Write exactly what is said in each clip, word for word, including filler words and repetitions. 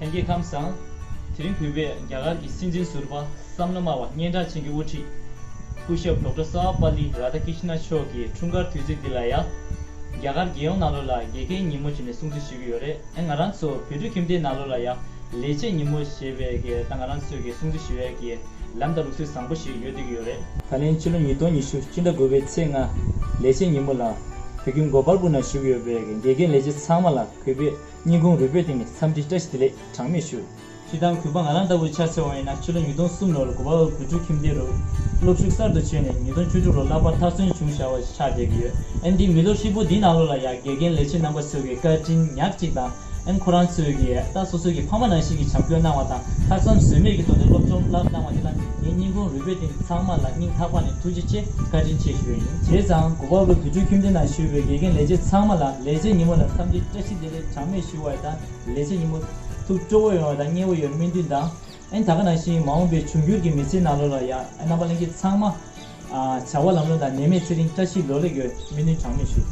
ལྷན་རྒྱས་ཁམས་བཟང་། དེ་རིང་གུས་པས་རྒྱ་གར་གྱི་སྲིད་འཛིན་ཟུར་པ་བསམ་བློ་སྨྲ་བ་སྙན་གྲགས་ཅན་གྱི་དབུ་ཁྲིད། སྐུ་ཞབས་ཌོག་ཊར་སར་བ་པལ་ལི་རཱ་དྷ་ཀྲིཤ་ན་མཆོག་གི་འཁྲུངས་སྐར་དུས་ཚིགས་འདི་ལ་ཡང་། རྒྱ་གར་རྒྱལ་ཡོངས་ནང་ལོགས་ལ་དགེ་རྒན་ཉིན་མོ་བྱས་ནས་སྲུང་བརྩི་ཞུ་གི་ཡོད་རེད། ཨ་ང་རང་ཚོ་བོད་ཕྲུག་ཁྱིམ་སྡེའི་ནང་ལོགས་ལ་ཡང་ལས་བྱེད་ཉིན་མོ་ཞེས་པའི་གི་ད་ང་རང་ཚོའི་གི་སྲུང་བརྩི་ཞུ་ཡས་ཀྱི་ལམ་དང་ལུགས་སྲོལ་བཟང་པོ་ཞིག་ཡོད་བསྡད་ཀྱི་ཡོད་རེད། ད་ལན་ཕྱི་ལོ་ཉིས་སྟོང་ཉི་ཤུ་སྤྱི་ཟླ་དགུ་པའི་ཚེས་ལྔ་ལས་བྱེད་ཉིན་མོ་ལ་བོད་ཁྱིམ་གོ་པལ་པུར་ནང་བཞུགས་ཡོད་པའི་གི་དགེ་རྒན་ལས་བྱེད་ཚང་མ་ལ་གུས་པས་སྙིང་ཁུང་རུས་པའི་གཏིང་ནས་འཚམས་འདྲི་བཀྲ་ཤིས་བདེ་ལེགས་གྲངས་མེད་ཞུ། སྤྱིར་བཏང་གུས་པ་ང་རང་ལྟ་བུ་ཆ་མཚོན་པ་ཡིན་ན་ཕྱི་ལོ་ཉིས་སྟོང་གསུམ་ལོར་གོ་པལ་པུར་བོད་ཕྲུག་ཁྱིམ་སྡེ་རུ་སློབ་ཞུགས་གསར་དུ་བྱས་ནས་ཉིས་སྟོང་བཅུ་དྲུག་ལོར་བསླབ་པ་མཐར་སོན་བྱུང་བཞག་པ་ཆགས་བསྡད་ཀྱི་ཡོད། ཨ་ནི་འདི་མི་ལོ་ཧྲིལ་པོ་འདིའི་ནང་ལོགས་ལ་ཡང་དགེ་རྒན་ལས་བྱེད་རྣམ་པ་ཚོས་ཀྱི་བཀའ་དྲིན་ཉག་གཅིག་དང་། ཨ་ནི་ཁོ་རང་ཚོས་ཀྱི་ད་སོ་སོའི་གི་ཕ་མ་ནང་བཞིན་གྱི་བྱམས་སྐྱོང་གནང་བ་དང་ལྷག་བསམ་ཟོལ་མེད་ཀྱི་ཐོག་ནས་སློབ་སྦྱོང་བསླབ་གནང་བ་འདི་ལ་ངའི་སྙིང་ཁུང་རུས་པའི་གཏིང་ཚང་མ་ལ་སྙིང་ཐག་པ་ནས་ཐུགས་རྗེ་ཆེ་བཀའ་དྲིན་ཆེ་ཞུ་བ་ཡིན། བྱས་ཙང་གོ་པལ་པུར་བོད་ཕྲུག་ཁྱིམ་སྡེ་ནང་བཞུགས་པའི་དགེ་རྒན་ལས་བྱེད་ཚང་མ་ལ་ལས་བྱེད་ཉིན་མོ་ལ་འཚམས་འདྲི་བཀྲ་ཤིས་བདེ་ལེགས་གྲངས་མེད་ཞུ་བ་དང་། ལས་བྱེད་ཉིན་མོ་ཐུགས་སྤྲོ་བོ་ཡོང་བ་དང་མཉེས་པོ་ཡོང་བའི་སྨོན་འདུན་དང་། ཨ་ནི་ད་ག་ནང་བཞིན་མ་འོངས་པའི་འབྱུང་འགྱུར་གྱི་མི་ཚེའི་ནང་ལོགས་ལ་ཡང་ཨ་རྣམ་པ་ལྷན་རྒྱས་ཚང་མ་ཨ་བྱ་བ་ལམ་ལྷོང་དང་ནད་མེད་ཚེ་རིང་བཀྲ་ཤིས་ལོ་ལེགས་ཡོང་བའི་སྨོན་འདུན་གྲངས་མེད་ཞུ།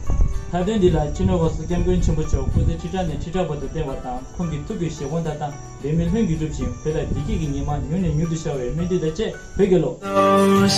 མཐའ་དོན་འདི་ལ་སྤྱི་ནོར་༸གོང་ས་༸སྐྱབས་མགོན་ཆེན་པོ་མཆོག་སྐུ་ཚེ་ཁྲི་ཕྲག་ནས་ཁྲི་ཕྲག་བར་དུ་བརྟན་པ་དང་ཁོང་གི་ཐུགས་ཀྱི་བཞེད་དགོངས་ལྟར་དང་འབད་མེད་ལྷུན་གྱིས་འགྲུབ་ཅིང་བོད་ལ་བདེ་སྐྱིད་ཀྱི་ཉི་མ་མྱུར་ནས་མྱུར་དུ་ཤར་བའི་སྨོན་འདུན་དང་བཅས། བོད་རྒྱལ་ལོ། Those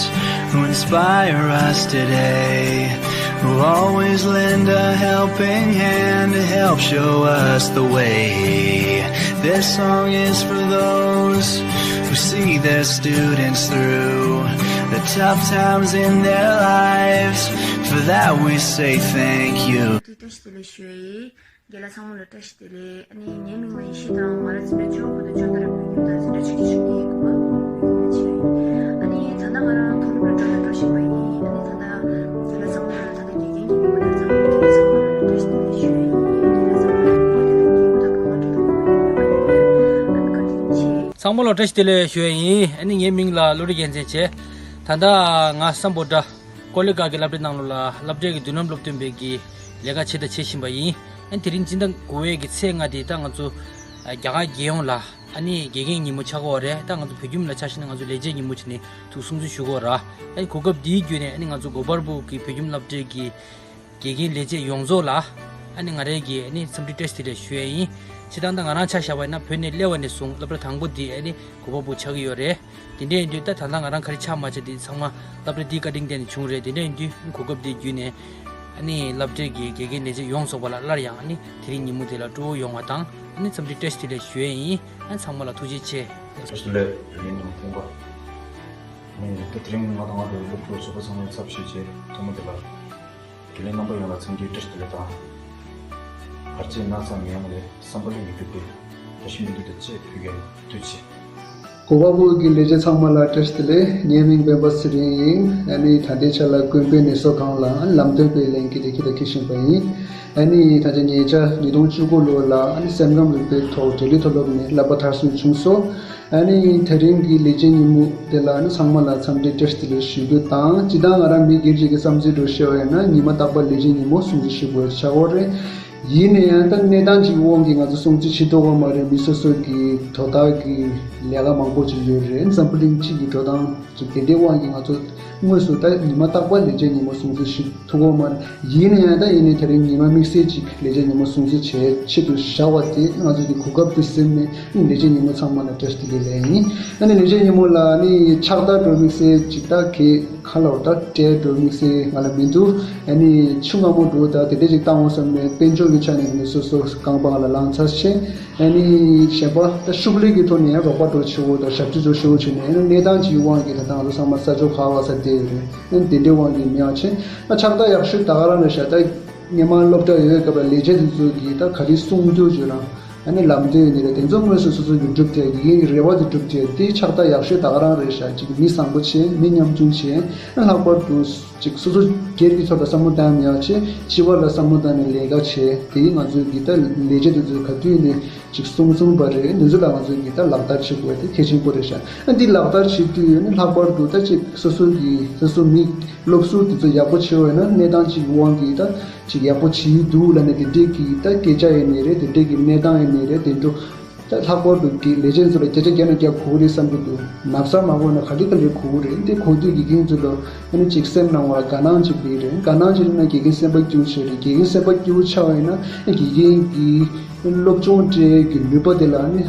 who inspire us today, who always lend a helping hand to help show us the way. This song is for those who see their students through the tough times in their lives. For that we say thank you. དེ་བཀྲ་ཤིས་བདེ་ལེགས་ཞུ་ཡ་ཡིན། རྒན་ལགས་ཚང་མ་ལ་བཀྲ་ཤིས་བདེ་ལེགས། ཨ་ནི་ངའི་མིང་ལ་ཡེ་ཤེས་དང་། ང་རང་འཛིན་གྲྭ་བཅུ་པ་བར་དུ་སྦྱོང་བརྡར་ཕུལ་མཁན་དང་འཛིན་གྲྭ་བཅུ་གཅིག་ཞུགས་མཁན་ཡིན། གོ་པལ་པུར་བོད་ཕྲུག་ཁྱིམ་སྡེ་ནས་ཡིན། ཨ་ནི་ད་ལྟ་ང་རང་མཐོ་སློབ་ལ་འགྲོ་ལ་འགྲོ་བཞིན་པ་ཡིན། ཨ་ནི་ད་ལྟ་རྒན་ལགས་ཚང་མ་ལ་ད་ལྟ་དགེ་རྒན་གྱི་ཉིན་མོ་དང་ཚང་མ་དགེ་རྒན་ཚང་མ་ལ་བཀྲ་ཤིས་བདེ་ལེགས་ཞུ་ཡ་ཡིན། རྒན་ལགས་ཚང་མ་ལ་ཁོང་དེ་ལ་སྐྱིད་པོ་དང་གང་མང་སྤྲོ་བོ་ཡོང་བའི་སྨོན་འདུན་ཡོད། ཨ་ནི་བཀའ་དྲིན་ཆེ། ཚང་མ་ལ་བཀྲ་ཤིས་བདེ་ལེགས་ཞུ་ཡ་ཡིན། ཨ་ནི་ངའི་མིང་ལ་བློ་གྲོས་རྒྱལ་མཚན་བྱས། ད་ལྟ་ང་སམ་བྷོ་ཊ་ཀོ་ལི་གྷལ་གྱི་སློབ་གྲྭའི་ནང་ལོགས་ལ་སློབ་གྲྭའི་གི་མདུན་ལམ་སློབ་སྟོན་པའི་གི་ལས་ཀ་བྱས་དང་བྱེད་བཞིན་པ་ཡིན། ཨ་ནི་དེ་རིང་སྤྱི་ཟླ་དགུ་པའི་གི་ཚེས་ལྔ་དེ་ད་ང་ཚོ་ཨ་རྒྱ་གར་རྒྱལ་ཡོངས་ལ་ཨ་ནི་དགེ་རྒན་ཉིན་མོ་ཆགས་ཀྱི་ཡོད་རེད། ད་ང་ཚོ་བོད་ཁྱིམ་ལ་ཆ་བཞག་ན་ང་ཚོ་ལས་བྱེད་ཉིན་མོ་བྱས་ནས་ཐུགས་སྲུང་བརྩི་ཞུ་གི་ཡོད་ར། ཨ་ནི་གོ་སྐབས་འདིའི་བརྒྱུད་ནས་ཨ་ནི་ང་ཚོ་གོ་པལ་པུར་གྱི་བོད་ཁྱིམ་སློབ་གྲྭའི་གི་དགེ་རྒན་ལས་བྱེད་ཡོངས་རྫོགས་ལ་ཨ་ནི་ང་རའི་གི་ཨ་ནི་འཚམས་འདྲི་བཀྲ་ཤིས་བདེ་ལེགས་ཞུ་ཡ་ཡིན། སྤྱིར་བཏང་ད་ང་རང་ཆ་བཞག་པ་ཡིན་ན་བོད་ནས་སླེབས་པ་ནས་བཟུང་སློབ་གྲྭ་དང་པོ་འདི་ཨ་ནི་གོ་པལ་པུར་ཆགས་ཀྱི་ཡོད་རེད། དེ་འདྲ་ཡིན་དུས་ད་ད་ལྟ་ང་རང་ག་རེ་ཆགས་མ་ཆགས་དེ་ཚང་མ་སློབ་གྲྭ་འདིའི་བཀའ་དྲིན་བརྟེན་ནས་བྱུང་རེད། དེ་འདྲ་ཡིན་དུས་གོ་སྐབས་འདི་བརྒྱུད་ནས་ཨ་ནི་སློབ་གྲྭའི་གི་དགེ་རྒན་ལས་བྱེད་ཡོངས་རྫོགས་པ་ལ་སླར་ཡང་ཨ་ནི་དེ་རིང་ཉིན་མོ་འདི་ལ་སྤྲོ་བོ་ཡོང་བ་དང་ཨ་ནི་འཚམས་འདྲི་བཀྲ་ཤིས་བདེ་ལེགས་ཞུ་ཡས་ཡིན། ཨ་ནི་ཚང་མ་ལ་ཐུགས་རྗེ་ཆེ། བཀྲ་ཤིས་བདེ་ལེགས། དགེ་རྒན་ཉིན་མོ་སྐུ་པར། ཨ་ནི་ད་དེ་རིང་ང་དང་ང་འདྲ་བའི་སློབ་ཕྲུག་ཚོགས་པ་ཚང་མའི་ཚབ་ཞུས་བྱས་ཐོག་མ་དེ་ལ་དགེ་ལས་རྣམ་པ་ཡོངས་ལ་འཚམས་འདྲི་བཀྲ་ཤིས་བདེ་ལེགས་དང་། བར་ཆད་སྣ་ཚོགས་མི་ཡོང་བའི་བསམ་པ་ལ་ཡིད་སྒྲུབ་སྟེ་བཀྲ་ཤིས་སྨོན་འདུན་དང་བཅས་ཕུལ་གྱིན་ཐུགས་རྗེ་ཆེ། གོ་པལ་པུར་གྱི་ལས་བྱེད་ཚང་མ་ལ་བཀྲ་ཤིས་བདེ་ལེགས། ངའི་མིང་སྤེན་པ་ཚེ་རིང་ཡིན། ཨ་ནི་ད་ལྟའི་ཆ་ལ་དགོན་པའི་ནད་གསོ་ཁང་ལ་ལམ་སྟོན་པའི་ལས་འགན་དེ་འཁྱེར་དང་འཁྱེར་བཞིན་པ་ཡིན། ཨ་ནི་ད་ཆ་ཉེ་ཆར་ཉིས་སྟོང་བཅུ་དགུ་ལོ་ལ་ཨ་ནི་སེམས་ཁམས་རིག་པའི་ཐོག་འབྲེལ་ཡོད་མཐོ་སློབ་ནས་བསླབ་པ་མཐར་སོན་བྱུང་སོང་། ཨ་ནི་དེ་རིང་གི་ལས་བྱེད་ཉིན་མོ་དེ་ལ་ཨ་ནི་ཚང་མ་ལ་འཚམས་འདྲི་བཀྲ་ཤིས་བདེ་ལེགས་ཞུ་རྒྱུ་དང་། སྤྱིར་བཏང་ང་རང་མི་སྒེར་གཅིག་གི་བསམ་ཚུལ་འདྲ་བཤད་པ་ཡིན་ན་ཉི་མ་རྟག་པར་ལས་བྱེད་ཉིན་མོ་སྲུང་བརྩི་ཞུ་དགོས་ཆགས་ཡོད་རེད། ཡིན་ན་ཡང་ད་གནས་སྟངས་ཀྱི་དབང་གིས་ང་ཚོ་སྲུང་བརྩི་བྱེད་ཐུབ་ཀྱི་མ་རེད། མི་སོ་སོ་གི་དོ་བདག་གི་ལས་ཀ་མང་པོ་ཅིག་ཡོད་རེད། འཛམ་བུ་གླིང་སྤྱི་ཡི་འགྲོ་སྟངས་ཅིག་དེ་འདྲའི་དབང་གིས་ང་ཚོ་དངོས་སུ་ད་ཉི་མ་རྟག་པར་ལས་བྱེད་ཉིན་མོ་སྲུང་བརྩི་ཞུ་ཐུབ་ཀྱི་མ་རེད། ཡིན་ན་ཡང་ད་ཡིན་ནའི་དེ་རིང་ཉི་མ་དམིགས་བསལ་ཅིག་ལས་བྱེད་ཉིན་མོ་སྲུང་བརྩི་བྱེད་ཆེད་དུ་བཞག་པ་དེ་ང་ཚོ་གི་གོ་སྐབས་དེ་ཟིན་ནས་ལས་བྱེད་ཉིན་མོ་ཚང་མ་ལ་བཀྲ་ཤིས་བདེ་ལེགས་ལབ་ཡིན། ཨ་ནི་ལས་བྱེད་ཉིན་མོ་ལ་ཨ་ནི་ཕྱག་རྟགས་འདྲ་དམིགས་བསལ་ཅིག་ད་གས་ཁ་ལོར་ད་སྤྲད་འགྲོ་དམིགས་བསལ་ང་ལ་མི་འདུག་ཨ་ནི་ཆུ་མངར་མོ་འགྲོ་ད་དེ་འདྲ་ཅིག་བཏང་འོང་བསམ་ནས་དཔལ་འབྱོར་གྱི་ཆ་ནས་ནི་སོ་སོ་རྐང་པ་ང་ལ་ལངས་ཚར་ཕྱིན། ཨ་ནི་གཞན་པ་ད་ཤུགས་ལས་ཀྱི་ཐོག་ནས་ཡང་རོགས་པ་འགྲོ་ཆེ་བོ་དང་ཞབས་ཕྱི་འགྲོ་ཆེ་བོ་བྱས་ནས་ཨ་ནི་གནས་སྟངས་ཀྱི་དབང་གིས་ད་ལྟ་ང་ཚོ་ཚང་མ་ས་ཕྱོགས་ག་བ་ས་བསྡད་ཡོད་རེད། ཨ་ནི་དེ་འདྲའི་དབང་གིས་མི་ཡག་ཕྱིན། ཨ་ཕྱག་རྟགས་ཡག་ཤོས་ད་ག་རང་རེད་ཤག་ད་སྔོན་མ་སློབ་གྲྭ་ཡོད་སྐབས་ལ་ལས་བྱེད་དེ་ཚོ་གིས་ད་ག་རེ་གསུང་རྒྱུ་བརྗོད་རང་ཨ་ནི་ལམ་སྟོན་ཡིན་ནི་རེད། དེ་ཚོ་དངོས་སུ་སོ་སོ་གི་སྒྲུབ་ཐེབས་དགེ་རྒན་གྱི་རེ་བ་དེ་སྒྲུབ་ཐེབས་དེ་ཕྱག་རྟགས་ཡག་ཤོས་ད་ག་རང་རེད་ཤག་ཅིག་མི་བཟང་པོ་བྱས་མི་ཉམ་ཆུང་བྱས། ཨ་ལྷག་པར་དུ་ཅིག་སོ་སོ་སྒེར་གྱི་ཐོག་ལ་བསམ་བློ་བཏང་མི་ཡག་བྱས་སྤྱི་པ་ལ་བསམ་བློ་བཏང་ནས་ལས་ཀ་བྱས་དེ་ང་ཚོའི་གི་ད་ལས་བྱེད་དེ་ཚོའི་ག་དུས་ནས་ཅིག་གསུང་གསུང་པ་རེད། འདི་ཚོ་ལ་ང་ཚོའི་གི་ད་ལག་བསྟར་བྱེད་དགོས་དེ་གལ་ཆེན་པོ་རེད་ཤག་ཨ་འདི་ལག་བསྟར་བྱེད་དུས་ནི་ལྷག་པར་དུ་ད་ཅིག་སོ་སོ་གི་སོ་སོ་མི་སློབ་ཟུར་དེ་ཚོ་ཡག་པོ་བྱེད་འོས་ན་གནས་སྟངས་ཅིག་དབང་གིས་ད་ཅིག་ཡག་པོ་བྱེད་འདུག་ལབ་ནས་དེ་འདྲས་ཀྱི་ད་སྐད་ཆ་ཡིན་ནའི་རེད། དེ་འདྲས་ཀྱི་གནས་སྟངས་ཡིན་ནའི་རེད། དེ་འདྲ་ད་ལྷག་པར་དུ་གི་ལས་བྱེད་ཚོ་ལ་བརྒྱ་ཆ་བརྒྱ་ནས་བརྒྱ་གོ་གི་རེད་བསམ་གྱི་འདུག་ནབ་ས་མ་གོ་ན་ག་ལེ་ག་ལེ་གོ་གི་རེད། འདི་གོ་དུས་དགེ་རྒན་ཚོ་ལ་ཨ་ནི་ཅིག་སེམས་ནང་བ་དགའ་སྣང་ཅིག་སླེབས་རེད། དགའ་སྣང་ཅིག་སླེབས་ན་དགེ་རྒན་སེམས་པ་སྐྱིད་པོ་ཆགས་རེད། དགེ་རྒན་སེམས་པ་སྐྱིད་པོ་ཆགས་པ་ཡིན་ན་ཨ་དགེ་རྒན་གྱི་ སློབ་སྦྱོང་སྤྲད་ཀྱི་ནུས་པ་དེ་ལ་ནི་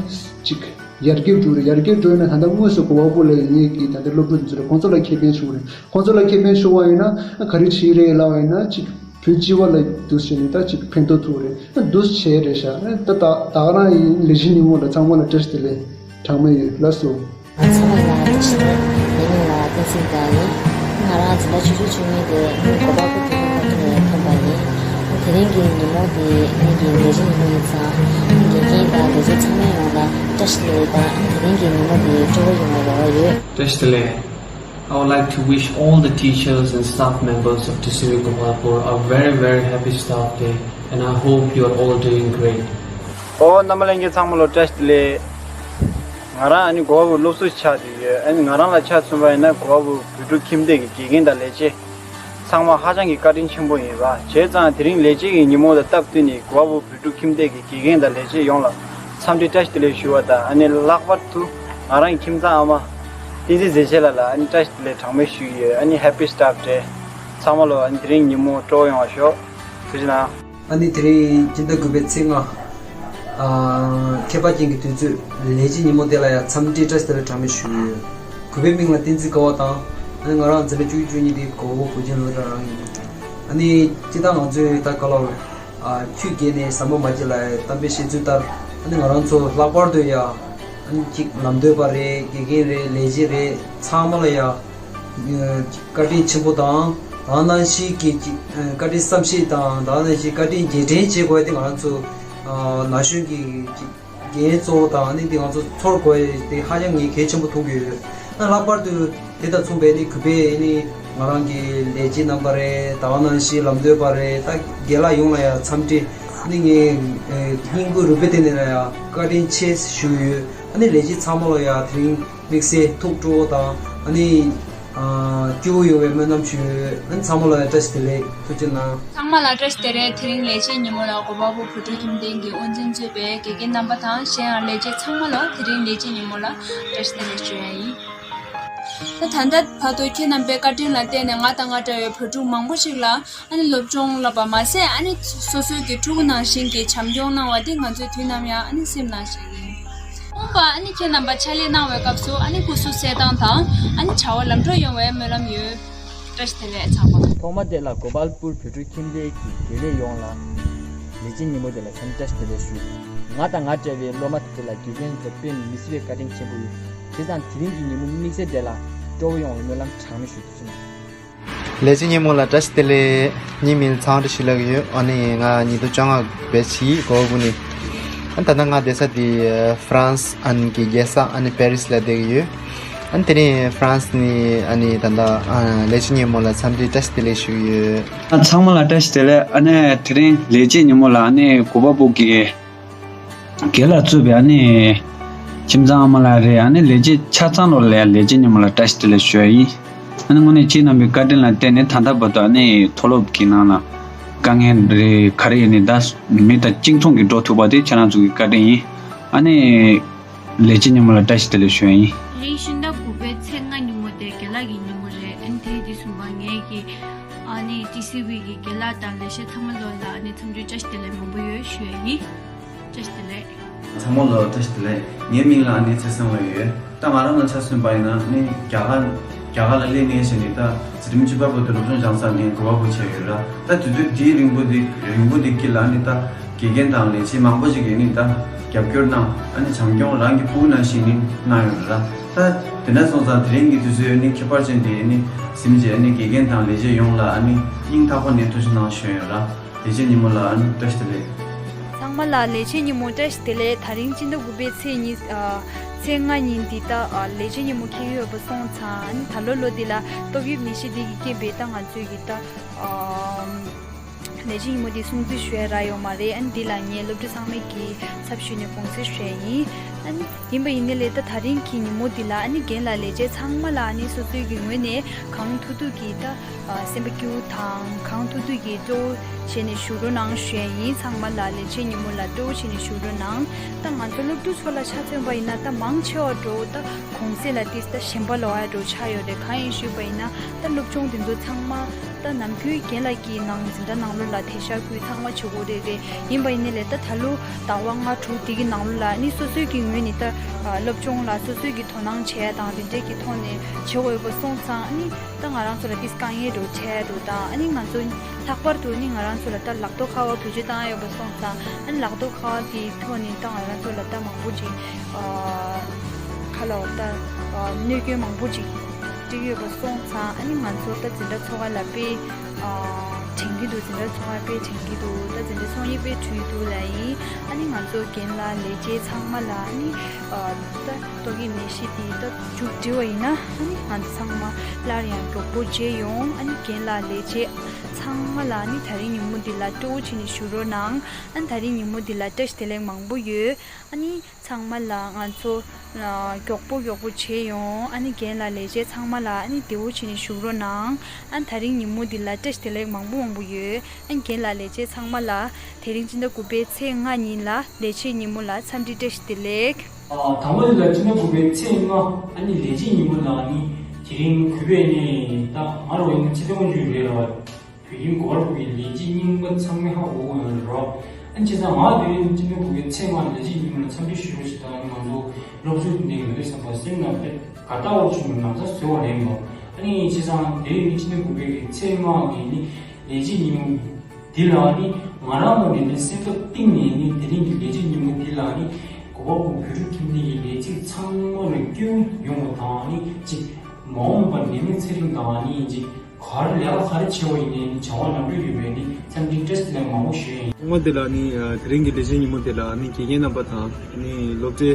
ཅིག་ཡར་རྒྱས་འགྲོ་རེད། ཡར་རྒྱས་འགྲོ་ཡིན་ན་ད་ལྟ་དངོས་སུ་གོ་བ་པོ་ལ་ཡིན་ངེས་ཀྱི་ད་ལྟ་སློབ་ཕྲུག་འདི་ཚོ་ལ་ཁོང་ཚོ་ལ་ཁེ་ཕན་ཤོར་རེད། ཁོང་ཚོ་ལ་ཁེ་ཕན་ཤོར་བ་ཡིན་ན་ག་རེ་བྱེད་རེད་ལབ་པ་ཡིན་ན་ཅིག་བོད་སྤྱི་པ་ལ་འདུག་བྱས་ནས་ད་ཅིག་ཕན་ཐོགས་ཐུབ་རེད། འདུག་བྱས་རེད་ཤག་ད་ད་ག་རང་ཡིན། ལས་གཞི་ཉིན་མོ་ལ་ཚང་མ་ལ་བཀྲ་ཤིས་བདེ་ལེགས་གྲངས་མེད་ཡོད། ལགས་སོ། ཚང་མ་ལ་བཀྲ་ཤིས་བདེ་ལེགས། ངའི་མིང་ལ་བསྟན་འཛིན་དགའ་ཡིན། ང་རང་འཛིན་གྲྭ་ཆུང་ཆུང་ཆུང་ངུ་དེ་ནི་གོ་པལ་པུར་དུས་ཁོངས་སློབ་གྲྭ་ནས་ཐོན་པ་ཡིན། དེ་རིང་གི་ཉིན་མོ་དེ་ངེད་ཀྱི་ལས་གཞི་ཉིན་མོ་ཡིན་ཙང་། དགེ་རྒན་དང་ལས་བྱེད་ཚང་མ་ཡོངས་ལ་བཀྲ་ཤིས་བདེ་ལེགས་དང་། དེ་རིང་གི་ཉིན་མོ་དེ་སྤྲོ་བོ་ཡོང་བའི་རེ་བ་ཡོད། བཀྲ་ཤིས་བདེ་ལེགས། I would like to wish all the teachers and staff members of Tsisui Gopalpur a very, very happy staff day, and I hope you are all doing great. ཨོ། རྣམ་པ་ལྷན་རྒྱས་ཚང་མ་ལ་བཀྲ་ཤིས་བདེ་ལེགས། ང་རང་ཨ་ནི་གོ་བ་པུར་སློབ་ཟུར་ཆགས་བསྡད་ཡོད། ཨ་ནི་ང་རང་ལ་ཆ་མཚོན་པ་ཡིན་ན་གོ་བ་པུར་བོད་ཕྲུག་ཁྱིམ་སྡེ་གི་དགེ་རྒན་དང་ལས་བྱེད་ཚང་མ་ཧ་ཅང་གི་བཀའ་དྲིན་ཆེན་པོ་ཡིན་པ། བྱས་ཙང་དེ་རིང་ལས་བྱེད་ཀྱི་ཉིན་མོ་དང་སྟབས་བསྟུན་ནས་གོ་བ་པུར་བོད་ཕྲུག་ཁྱིམ་སྡེ་གི་དགེ་རྒན་དང་ལས་བྱེད་ཡོངས་ལ་འཚམས་འདྲི་བཀྲ་ཤིས་བདེ་ལེགས་ཞུ་བ་དང་། ཨ་ནི་ལྷག་པར་དུ་ང་རང་གི་ཁྱིམ་ཚང་ཨ་མ་བསྟན་འཛིན་མཛེས་བྱེད་ལགས་ལ་ཨ་ནི་བཀྲ་ཤིས་བདེ་ལེགས་གྲངས་མེད་ཞུ་གི་ཡོད། ཨ་ནི་Happy Staff Day། ཚང་མ་ལ་ཨ་ནི་དེ་རིང་ཉིན་མོ་སྤྲོ་བོ་ཡོང་བ་ཤོག་ཐུགས་རྗེ་གནང་། ཨ་ནི་དེ་རིང་སྤྱི་ཟླ་དགུ་པའི་ཚེས་ལྔ། ཨ། ཁྱད་པར་ཅན་གྱི་དུས་ཚོད་ལས་བྱེད་ཉིན་མོ་དེ་ལ་ཡང་འཚམས་འདྲི་བཀྲ་ཤིས་བདེ་ལེགས་གྲངས་མེད་ཞུ་གི་ཡོད། གུས་པའི་མིང་ལ་བསྟན་འཛིན་དགའ་བ་དང་། ཨ་ནི་ང་རང་འཛིན་གྲྭ་བཅུ་གཅིག་བཅུ་གཉིས་དེ་གོ་བོ་བོད་ཁྱིམ་སློབ་གྲྭ་རང་ཡིན། ཨ་ནི་སྤྱིར་བཏང་ང་ཚོས་ད་ག་ལ་ཨ་ཆུ་བརྒལ་ནས་ཟམ་པ་མ་བརྒྱབ་ལ་གཏམ་དཔེ་བཤད་ཚུལ་ལྟར། ཨ་ནི་ང་རང་ཚོ་ལྷག་པར་དུ་ཡ་ཨ་ནི་གཅིག་ལམ་སྟོན་པ་རེད། དགེ་རྒན་རེད། ལས་བྱེད་རེད། ཚང་མ་ལ་ཡ་བཀའ་དྲིན་ཆེན་པོ་དང་། ད་ག་ནང་བཞིན་གྱི་ཅིག་བཀའ་དྲིན་བསམ་ཤེས་དང་། ད་ག་ནང་བཞིན་བཀའ་དྲིན་རྗེས་དྲན་བྱེད་དགོས་དེ་ང་རང་ཚོ་ན་གཞོན་གྱི་ཅིག་འགན་གཙོ་བོ་དང་། ཨ་ནི་དེ་ང་ཚོ་ཚོར་དགོས་དེ་ཧ་ཅང་ངས་གལ་ཆེན་པོ་མཐོང་གི་ཡོད། ཨ་ལྷག་པར་དུ་དེ་དང་མཚུངས་པའི་ནི་གུས་པས་ནི་ང་རང་གི་ལས་བྱེད་རྣམ་པ་རེད། ད་ག་ནང་བཞིན་ལམ་སྟོན་པ་རེད། ད་རྒན་ལགས་ཡོངས་ལ་ཡང་འཚམས་འདྲི། ནི་ངས་སྙིང་ཁུང་རུས་པའི་གཏིང་ནས་ཡང་བཀའ་དྲིན་ཆེ་ཞུ་ཡོད། ཨ་ནི་ལས་བྱེད་ཚང་མ་ལ་ཡང་དེ་རིང་དམིགས་བསལ་ཐུགས་སྤྲོ་བོ་དང་། ཨ་ནི་སྐྱིད་པོ་ཡོང་བའི་སྨོན་ལམ་ཞུ་ཡོད། ཨ་ནི་ཚང་མ་ལ་ཡང་བཀྲ་ཤིས་བདེ་ལེགས། ཐུགས་རྗེ་གནང་། ཚང་མ་ལ་བཀྲ་ཤིས་བདེ་ལེགས། དེ་རིང་ལས་བྱེད་ཉིན་མོ་ལ་གོ་པལ་པུར་བོད་ཕྲུག་ཁྱིམ་སྡེ་གི་དབུ་འཛིན་གཙོས་པའི་དགེ་རྒན་རྣམ་པ་དང་། གཞན་ཡང་ལས་བྱེད་ཚང་མ་ལ་དེ་རིང་ལས་བྱེད་ཉིན་མོ་ལ་བཀྲ་ཤིས་བདེ་ལེགས་ཞུ་ཡ་ཡིན། ད་ད་ལྟ་བར་དུ་ཁྱེད་རྣམ་པའི་བཀའ་དྲིན་ལ་བརྟེན་ནས་ང་དང་ང་འདྲ་བའི་བོད་ཕྲུག་མང་པོ་ཞིག་ལ་ཨ་ནི་སློབ་སྦྱོང་བསླབས་པ་མ་ཟད། ཨ་ནི་སོ་སོའི་གི་ཕྲུ་གུ་ནང་བཞིན་གྱི་བྱམས་སྐྱོང་གནང་བ་དེ་ང་ཚོའི་དུས་ནམ་ཡང་ཨ་ནི་སེམས་ནང་བཞིན་ཡིན། འོངས་པ་ཨ་ནི་ཁྱེད་རྣམ་པ་ཕྱག་ལས་གནང་བའི་སྐབས་སུ་ཨ་ནི་སྐུ་གཟུགས་གསལ་ཐང་དང་། ཨ་ནི་བྱ་བ་ལམ་འགྲོ་ཡོང་བའི་སྨོན་ལམ་ཡོད། བཀྲ་ཤིས་བདེ་ལེགས་ཚང་མ། ཐོག་མ་དེ་ལ་གོ་པལ་པུར་བོད་ཕྲུག་ཁྱིམ་སྡེ་གི་དགེ་ལས་ཡོངས་ལ་ལས་བྱེད་ཉིན་མོ་དེ་ལ་འཚམས་འདྲི་བཀྲ་ཤིས་བདེ་ལེགས་ཞུ། ང་དང་ང་འདྲ་བའི་སློབ་མ་དེ་ཚོ་ལ་དགེ་རྒན་ཚོ་དཔེ་མི་སྲིད་པའི་བཀའ་དྲིན་ཆེན་པོ་ཡོད། བྱས་ཙང་དེ་རིང་གི་ཉིན་མོ་དམིགས་བསལ་དེ་ལ་སྤྲོ་བོ་ཡོང་བའི་སྨོན་ལམ་གྲངས་མེད་ཞུ་རྒྱུ་ཡིན། ལས་བྱེད་ཉིན་མོ་ལ་བཀྲ་ཤིས་བདེ་ལེགས། ངའི་མིང་ཚངས་དྲི་ཞུ་ལབ་ཀྱི་ཡོད། ཨ་ནི་ང་ཉིས་སྟོང་བཅོ་ལྔ་བའི་ཕྱི་གོ་བོ་ནི། ཨ་ད་ལྟ་ང་བསྡད་ས་དེ་ཧྥ་རན་སི་ཨ་ནི་གི་རྒྱལ་ས་ཨ་ནི་པེ་རིས་ལ་བསྡད་ཀྱི་ཡོད། ཨ་ནི་དེ་རིང་ཧྥ་རན་སི་ནི་ཨ་ནི་ད་ལྟ་ཨ་ལས་བྱེད་ཉིན་མོ་ལ་འཚམས་འདྲི་བཀྲ་ཤིས་བདེ་ལེགས་ཞུ་གི་ཡོད། ཨ་ཚང་མ་ལ་བཀྲ་ཤིས་བདེ་ལེགས། ཨ་ནི་དེ་རིང་ལས་བྱེད་ཉིན་མོ་ལ་ཨ་ནི་གོ་པལ་པུར་གི་རྒན་ལགས་གཙོས་པའི་ཨ་ནི་ཁྱིམ་ཚང་ཨ་མ་ལགས་རེད། ཨ་ནི་ལས་བྱེད་ཆ་ཚང་ལོ་ལ་ཡང་ལས་བྱེད་ཉིན་མོ་ལ་བཀྲ་ཤིས་བདེ་ལེགས་ཞུ་ཡ་ཡིན། ཨ་ནི་དངོས་གནས་ཁྱེད་རྣམ་པའི་བཀའ་དྲིན་ལ་བརྟེན་ནས་ད་ལྟ་བར་དུ་ཨ་ནི་མཐོ་སློབ་ཀྱི་ནང་ལ་དཀའ་ངལ་རེད་ག་རེ་ཡིན་ནའི་ད་མི་དང་གཅིག་མཚུངས་ཀྱིས་འགྲོ་ཐུབ་པ་དེ་ཁྱེད་རང་ཚོ་གི་བཀའ་དྲིན་ཡིན། ཨ་ནི་ལས་བྱེད་ཉིན་མོ་ལ་བཀྲ་ཤིས་བདེ་ལེགས་ཞུ་ཡ་ཡིན། དེ་རིང་ཕྱི་ཟླ་དགུ་པའི་ཚེས་ལྔ་ཉིན་མོ་དེ་རྒན་ལགས་ཀྱི་ཉིན་མོ་རེད། ཨ་ནི་དེ་དུས་སོང་པ་ངེད་ཀྱི་ཨ་ནི་ཊི་སི་ཝི་གི་རྒན་ལགས་དང་ལས་བྱེད་ཚང་མ་ལོ་ལ་ཨ་ནི་འཚམས་འདྲི་བཀྲ་ཤིས་བདེ་ལེགས་མང་པོ་ཡོད་ཞུ་ཡ་ཡིན། བཀྲ་ཤིས་བདེ་ལེགས། ཚང་མ་ལ་བཀྲ་ཤིས་བདེ་ལེགས། ངའི་མིང་ལ་ཨ་ནི་ཚེ་བཟང་ལབ་ཡོད། ད་ང་རང་ལ་ཆ་མཚོན་པ་ཡིན་ན་ནི་རྒྱ་གར་རྒྱ་གར་ལ་སླེབས་ནས་བྱས་ནས་ད་འཛིན་རིམ་བཅུ་པ་བར་དུ་སློབ་སྦྱོང་སྦྱངས་ཚར་ནས་གོ་བ་བོ་བྱས་ཡོད་ར། ད་དུས་ཚོད་འདིའི་རིང་པོ་འདི་རིང་པོ་འདི་དཀྱིལ་ལ་ནི་ད་དགེ་རྒན་དང་ལས་བྱེད་མང་པོ་ཞིག་གིས་ནི་ད་རྒྱབ་སྐྱོར་གནང་། ཨ་ནི་བྱམས་སྐྱོང་རང་གི་ཕྲུ་གུ་ནང་བཞིན་ནི་གནང་ཡོད་ར། ད་དེ་འདྲ་སོང་ཙང་དེ་རིང་གི་དུས་ཚོད་ནི་ཁྱད་པར་ཅན་འདི་ནི་ཟིན་རྗེས་ནི་དགེ་རྒན་དང་ལས་བྱེད་ཡོངས་ལ་ཨ་ནི་སྙིང་ཐག་པ་ནས་ཐུགས་རྗེ་གནང་ཞུ་ཡོད་ར། ལས་བྱེད་ཉིན་མོ་ལ་ཨ་ནི་བཀྲ་ཤིས་བདེ་ལེགས། ཚང་མ་ལ་ལས་བྱེད་ཉིན་མོ་བཀྲ་ཤིས་བདེ་ལེགས། ད་རིང་སྤྱི་ཟླ་དགུ་པའི་ཚེས་གཉིས་ཨ་ཚེས་ལྔ་ཉིན་འདི་ལྟ་ཨ་ལས་བྱེད་ཉིན་མོ་འཁེལ་ཡོད་པ་སོང་ཙང་། ཨ་ནི་ད་ལོ་ལོ་འདི་ལ་ཏོག་དབྱིབས་ནད་གཞི་འདི་གི་རྐྱེན་པས་ད་ང་ཚོས་ཀྱི་ད་ཨ་ལས་བྱེད་ཉིན་མོ་འདི་སྲུང་བརྩི་ཞུ་ཡ་རག་ཡོད་མ་རེད། ཨ་ནི་འདི་ལ་ངས་སློབ་ཕྲུག་ཚང་མས་ཀྱི་ཚབ་ཞུས་ནས་དགོངས་སེལ་ཞུ་ཡ་ཡིན། ཨ་ནི་ཡིན་པ་ཡིན་ནའི་ལས་ད་ད་རིང་གི་ཉིན་མོ་འདི་ལ་ཨ་ནི་རྒན་ལགས་ལས་བྱེད་ཚང་མ་ལ་ཨ་ནི་སོ་སོའི་གི་ངོས་ནས་གང་ཐུབ་ཐུབ་ཀྱིས་ད་ཨ་སེམས་པ་སྐྱིད་པོ་དང་གང་ཐུབ་ཐུབ་ཀྱིས་སྤྲོ་བོ་བྱས་ནས་བཞུགས་རོགས་གནང་ཞུ་ཡ་ཡིན། ཚང་མ་ལ་ལས་བྱེད་ཉིན་མོ་ལ་སྤྲོ་བོ་བྱས་ནས་བཞུགས་རོགས་གནང་། ད་ང་ཚོ་སློབ་ཕྲུག་ཚོ་ལ་ཆ་མཚོན་པ་ཡིན་ན་ད་མང་ཆེ་བ་འགྲོ་ད་གུང་སེང་ལ་ཏིས་ད་ཞེན་པ་ལོག་ཡ་འགྲོ་ཆགས་ཡོད་རེད། གང་ཡིན་ཞུས་པ་ཡིན་ན་ད་སློབ་སྦྱོང་དེ་ཚོ་ཚང་མ་ད་ནམ་རྒྱུན་རྒན་ལགས་ཀྱི་ནང་འཛིན་གྲྭ་ནང་ལོ་ ལ་དེ་ཤ་ཁུལ་ཚང་མ་བྱེད་དགོས་རེད་རེད། ཡིན་པ་ཡིན་ནའི་ལས་ད་ད་ལོ་ཟླ་བ་ལྔ་དྲུག་དེ་གི་ནང་ལོ་ལ་ནི་སོ་སོའི་གི་ངོས་ནས་ད་སློབ་སྦྱོང་ལ་སོ་སོའི་གི་དོ་སྣང་བྱས་དང་དེ་འདྲའི་གི་ཐོག་ནས་བྱེད་དགོས་ཡོད་པ་སོང་ཙང་ནི་ད་ང་རང་ཚོ་ལ་ཏིས་དཀའ་ངལ་འགྲོ་ཆེ་འགྲོ་དང་ཨ་ནི་ང་ཚོ་ལྷག་པར་དུ་ནི་ང་རང་ཚོ་ལ་ད་ལག་ཐོག་ཁ་པར་བེད་སྤྱོད་བཏང་ཡོད་པ་སོང་ཙང་ཨ་ནི་ལག་ཐོག་ཁ་པར་དེའི་ཐོག་ནས་ད་ང་རང་ཚོ་ལ་ད་མང་པོ་ཅིག་ཁ་ལ་བ་ད་གནོད་སྐྱོན་མང་པོ་ཅིག་འགྲིག་ཡོད་པ་སོང་ཙང་ཨ་ནི་ང་ཚོ་ད་འཛིན་གྲྭ་འཚོགས་ཁ་ལ་དཔེ་དྲན་གྱི་འདུག་འཛིན་གྲྭ་འཚོགས་ཁ་དཔེ་དྲན་གྱི་འདུག་ད་འཛིན་གྲྭ་ཚོགས་ཡིག་དཔེ་བྲིས་འདུག་ལ་ཡིན། ཨ་ནི་ང་ཚོ་རྒན་ལགས་ལས་བྱེད་ཚང་མ་ལ་ཨ་ནི་ད་ཏོག་དབྱིབས་ནད་གཞི་དེ་ད་མཇུག་སྒྲིལ་བ་ཡིན་ན་ཨ་ནི་ང་ཚོ་ཚང་མ་སླར་ཡང་མགྱོགས་པོ་མཇལ་ཡོང་། ཨ་ནི་རྒན་ལགས་ལས་བྱེད་ཚང་མ་ལ་ཨ་ནི་དེ་རིང་ཉིན་མོ་འདི་ལ་སྤྲོ་བོ་བྱས་ནས་བཞུགས་རོགས་གནང་། ཨ་ནི་དེ་རིང་ཉིན་མོ་འདི་ལ་བཀྲ་ཤིས་བདེ་ལེགས་མང་པོ་ཡོད། ཨ་ནི་ཚང་མ་ལ་ང་ཚོ་ཨ་མགྱོགས་པོ་མགྱོགས་པོ་བྱས་ཡོང་། ཨ་ནི་རྒན་ལགས་ལས་བྱེད་ཚང་མ་ལ་ཨ་ནི་བདེ་བོ་བྱས་ནས་བཞུགས་རོགས་གནང་། ཨ་ནི་དེ་རིང་ཉིན་མོ་འདི་ལ་བཀྲ་ཤིས་བདེ་ལེགས་མང་པོ་མང་པོ་ཡོད། ཨ་ནི་རྒན་ལགས་ལས་བྱེད་ཚང་མ་ལ་དེ་རིང་སྤྱི་ཟླ་དགུ་པའི་ཚེས་ལྔ་ཉིན་ལ་ལས་བྱེད་ཉིན་མོ་ལ་འཚམས་འདྲི་བཀྲ་ཤིས་བདེ་ལེགས། ཨ་དང་པོ་འདི་ལ་སྤྱི་ཟླ་དགུ་པའི་ཚེས་ལྔ་ཨ་ནི་ལས་བྱེད་ཉིན་མོ་ལ་ཨ་ནི་དེ་རིང་གུས་པས་ནི་ད་ང་རང་ཡིན་ན་ཕྱི་དྲོ་དགོང་མཇུག་རེད་ར། བོད་ཁྱིམ་གོ་བར་ཕུག་གི་ལས་བྱེད་རྙིང་པ་ཚང་མའི་ཧ་གོ་གི་ཡོད་རེད་རོ། ཨ་ནི་བྱས་ཙང་ང་དེ་རིང་སྤྱི་ཟླ་དགུ་པའི་ཚེས་ལྔ་ལས་བྱེད་རྙིང་པ་ལ་འཚམས་འདྲི་ཞུ་རོགས་ཞེས་དང་ང་ཚོ་སློབ་ཕྲུག་འདི་ནས་ཡོད་དུས་ཙམ་པ་སེམས་ནང་དཔེ་དགའ་རྟགས་འོག་བྱུང་བའི་ན་ཚ་བཟོས་པ་རེད་མོ། ཨ་ནི་བྱས་ཙང་དེ་རིང་སྤྱི་ཟླ་དགུ་པའི་གི་ཚེས་ལྔ་གི་ནི་ལས་བྱེད་རྙིང་པ་འདི་ལ་ནི་ང་རང་ངོས་ནས་ནི་སེམས་འཚབ་གཏིང་ནས་ནི་དེ་རིང་གི་ལས་བྱེད་རྙིང་པ་འདི་ལ་ནི་གོ་བ་བོད་ཕྲུག་ཁྱིམ་སྡེ་ཡི་ལས་བྱེད་ཚང་མ་ལ་སྐྱོན་ཡོང་བ་དང་ནི་ཅིག་མ་འོངས་པར་ནད་མེད་ཚེ་རིང་དང་ནི་ཅིག་ག་རེ་ལས་ཀ་ག་རེ་བྱེད་པ་ཡིན་ནའི་བྱ་བ་ལམ་འགྲོ་ཡོད་པའི་ནི་འཚམས་འདྲི་བཀྲ་ཤིས་བདེ་ལེགས་མང་པོ་ཞུ་ཡ་ཡིན། ཐོག་མ་དེ་ལ་ནི་དེ་རིང་གི་ལས་བྱེད་ཉིན་མོ་དེ་ལ་ནི་དགེ་རྒན་རྣམ་པ་དང་ནི་སློབ་གྲྭའི་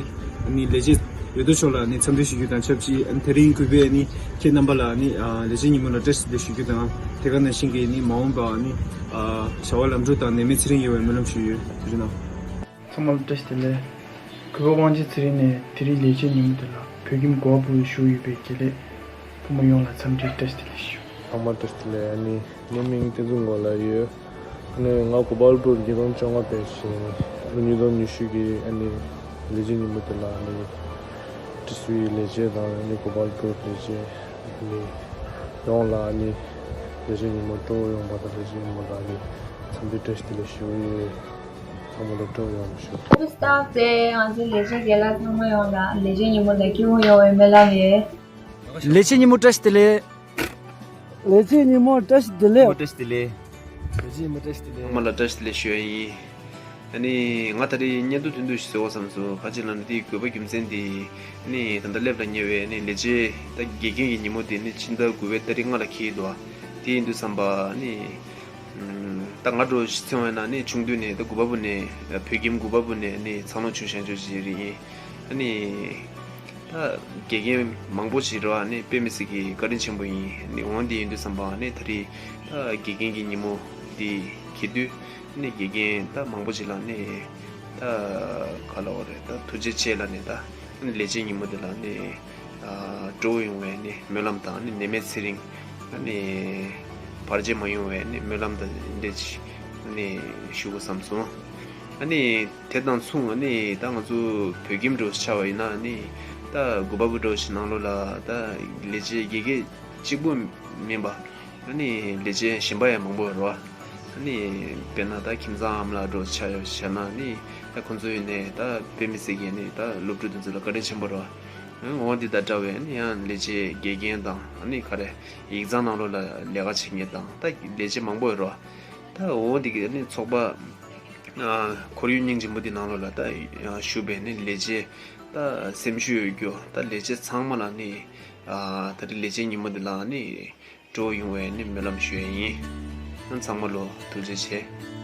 ནི་ལས་བྱེད་འོས་བསྡུ་ཕྱོགས་ལ་ནི་འཚམས་འདྲི་ཞུ་རྒྱུ་དང་ཆབས་ཅིག་དེ་རིང་གུས་པས་ནི་ཁྱེད་རྣམ་པ་ལ་ནི་ལས་བྱེད་ཉིན་མོ་ལ་བཀྲ་ཤིས་བདེ་ལེགས་ཞུ་རྒྱུ་དང་དེ་ག་ནང་བཞིན་གྱི་ནི་མ་འོངས་པ་ནི་བྱ་བ་ལམ་འགྲོ་དང་ནད་མེད་ཚེ་རིང་ཡོང་བའི་སྨོན་ལམ་ཞུ་ཡོད། དེ་རིང་ནང་། ཚང་མ་ལ་བཀྲ་ཤིས་བདེ་ལེགས། གུས་པ་དབང་ཆེན་ཚེ་རིང་ནས་དེ་རིང་ལས་བྱེད་ཉིན་མོ་དེ་ལ་བོད་ཁྱིམ་གོ་བ་ཕུག་ལ་བཞུགས་ཡོད་པའི་དགེ་ལས་ཕོ་མོ་ཡོངས་ལ་འཚམས་འདྲི་བཀྲ་ཤིས་བདེ་ལེགས་ཞུ། ཚང་མ་བཀྲ་ཤིས་བདེ་ལེགས། ཨ་ནི་ངའི་མིང་བསྟན་འཛིན་མགོན་ལགས་ཡོད། ཨ་ནི་ང་གོ་པལ་པུར་ཉིས་སྟོང་བཅོ་ལྔ་པའི་ཞིང་ཉིས་སྟོང་ཉི་ཤུ་གི་ཨ་ནི་ལས་བྱེད་ཉིན་མོ་དེ་ལ་ཨ་ནི་ཀྲི་སུའི་ལས་བྱེད་དང་ཨ་ནི་གོ་པལ་པུར་ལས་བྱེད་ཨ་ནི་ཡོངས་ལ་ཨ་ནི་ལས་བྱེད་ཉིན་མོ་སྤྲོ་བོ་ཡོང་བ་དང་ལས་བྱེད་ཉིན་མོ་ལ་ཨ་ནི་འཚམས་འདྲི་བཀྲ་ཤིས་བདེ་ལེགས་ཞུ་གི་ཡོད། ཚང་མ་ལ་སྤྲོ་བོ་ཡོང་བ་ཞུ། Office staff ཚོ་ང་ཚོའི་ལས་བྱེད་རྒན་ལགས་ཚང་མ་ཡོངས་ལ་ལས་བྱེད་ཉིན་མོ་དང་སྐྱིད་པོ་ཡོང་བའི་སྨོན་ལམ་ཡོད། ལས་བྱེད་ཉིན་མོ་བཀྲ་ཤིས་བདེ་ལེགས། ལས་བྱེད་ཉིན་མོ་བཀྲ་ཤིས་བདེ་ལེགས། བཀྲ་ཤིས་བདེ་ལེགས། ལས་བྱེད་ཉིན་མོ་བཀྲ་ཤིས་བདེ་ལེགས། ཚང་མ་ལ་བཀྲ་ཤིས་བདེ་ལེགས་ཞུ་ཡ་ཡིན། ཨ་ནི་ང་ད་རེས་བརྙན་ཐུང་ཐུང་ཐུང་ཞིག་བཟོ་བ་བསམ་སོང་། ག་ཅི་ལབ་ན་དེའི་དགོས་པ་རྒྱུ་མཚན་དེ་ཨ་ནི་ད་ལྟ་སླེབས་ལ་ཉེ་བའི་ཨ་ནི་ལས་བྱེད་ད་དགེ་རྒན་གྱི་ཉིན་མོ་དེ་ནི་ཕྱི་ཟླ་དགུ་པའི་ཏ་རིག་ལྔ་ལ་འཁེལ་འདུག་དེ་ཡིན་དུས་ཙམ་པ་ཨ་ནི་ད་ང་འདྲ་བོ་ཞིག་མཚོན་པ་ཡིན་ན་ནི་ཆུང་དུས་ནས་ད་དགུ་པ་བུ་ནས་བོད་ཁྱིམ་དགུ་པ་བུ་ནས་ནི་འཚར་ལོངས་བྱུང་བཞག་ཆོག་ཅིག་རེད་ཡིན། ཨ་ནི་ད་དགེ་རྒན་མང་པོ་ཞིག་རེད་བ། ནི་དཔེ་མི་སྲིད་ཀྱི་བཀའ་དྲིན་ཆེན་པོ་ཡིན། ནི་འོང་དེ་ཡིན་དུས་ཙམ་པ་ནི་ད་རེས་ད་དགེ་རྒན་གྱི་ཉིན་མོ་འདི་འཁེལ་དུས་ནི་དགེ་རྒན་ད་མང་པོ་ཞིག་ལ་ནི་ད་ག་ལ་བ་རེད། ད་ཐུགས་རྗེ་ཆེ་ལ་ནི་ད་ནི་ལས་བྱེད་ཉིན་མོ་འདི་ལ་ནི། ཨ་སྤྲོ་བོ་ཡོང་བའི་ནི་སྨོན་ལམ་དང་ནི་ནད་མེད་ཚེ་རིང་ནི་བར་ཆད་མ་ཡོང་བའི་ནི་སྨོན་ལམ་དང་འདི་ཅིག་ནི་ཞུ་དགོས་བསམ་སོང་། ཨ་ནི་དེ་དང་མཚུངས་ནི་ད་ང་ཚོ་བོད་ཁྱིམ་འདྲ་བོ་ཆགས་པ་ཡིན་ན་ནི་ད་དགུ་པ་བུ་འདྲ་བོ་ཞིག་ནང་ལོགས་ལ་ད་ལས་བྱེད་དགེ་རྒན་གཅིག་པུ་མིན་པ་ཨ་ནི་ལས་བྱེད་གཞན་པ་ཡང་མང་པོ་ཡོད་རེད་བ། ཨ་ནི་དཔེར་ན་ད་ཁྱིམ་ཚང་ཨ་མ་ལགས་འདྲ་བོ་ཆགས་ཡོད་བྱས་ན་ནི་ད་ཁོང་ཚོ་ཡིན་ནའི་ད་དཔེ་མི་སྲིད་ཀྱི་ནི་ད་སློབ་ཕྲུག་དེ་ཚོ་ལ་བཀའ་དྲིན་ཆེན་པོ་རེད་བ། འོ་འདི་དང་འདྲ་བའི་ནི་ཡང་ལས་བྱེད་དགེ་རྒན་དང་ནི་ག་རེ་ཡིག་ཚང་ནང་ལོགས་ལ་ལས་ཀ་བྱེད་མཁན་དང་ད་ལས་བྱེད་མང་པོ་ཡོད་རེད་བ། ད་འོ་འདི་གི་ནི་ཚོགས་པ་ཁོར་ཡུག་སྙིང་རྗེ་མོ་འདི་ནང་ལོགས་ལ་ད་ཞུགས་པའི་ནི་ལས་བྱེད་ད་སེམས་ཤུགས་ཡོད་རྒྱུ་ད་ལས་བྱེད་ཚང་མ་ལ་ནི་ད་རེས་ལས་བྱེད་ཉིན་མོ་འདི་ལ་ནི་སྤྲོ་བོ་ཡོང་བའི་ནི་སྨོན་ལམ་ཞུ་ཡ་ཡིན། ཚང་མ་ལ་ཐུགས་རྗེ་ཆེ།